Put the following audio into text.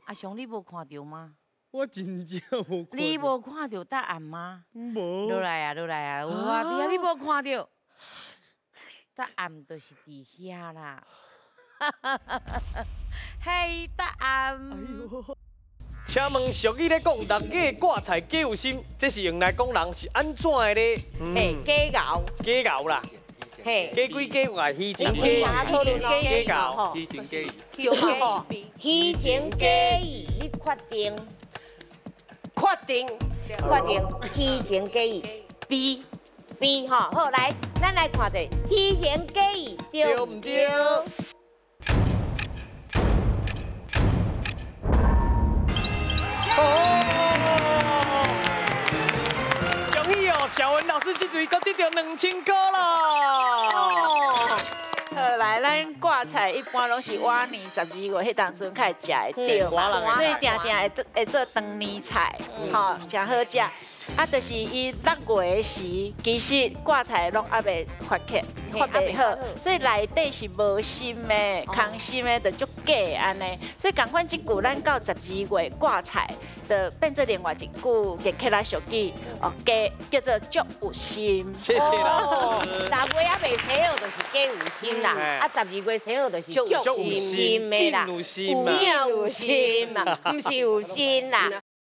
阿雄，你無看著嗎？我真正無看。你無看著答案嗎？無。落來啊，落來啊，有啊，佇遐你無看著？答案就是佇遐啦。嘿，答案。請問俗語咧講，六月掛菜假有心，這是用來講人是按怎的咧？嘿，假𠢕。假𠢕啦。嘿，假鬼假怪，虛情假意，假𠢕。虛情假意。虛情假意，你確定？確定。確定。虛情假意。B B 吼，好來，咱來看者，虛情假意對毋對？恭喜哦，小文老師這陣閣得著2000箍啦！好來，咱掛菜一般攏是晚年12月彼當陣較會食會著嘛，所以定定會做長年菜，吼，誠好食。啊，就是伊六月時，其實掛菜攏猶未發起，發袂好，所以內底是無心的，空心的就足假按呢。所以仝款這句，咱到12月掛菜，就變做另外一句月客來俗語，哦，假叫做足有心。謝謝老師。六月猶未生好，就是假有心啦。啊，12月生好，就是足有心的啦。真有心真有心啦，毋是有心啦。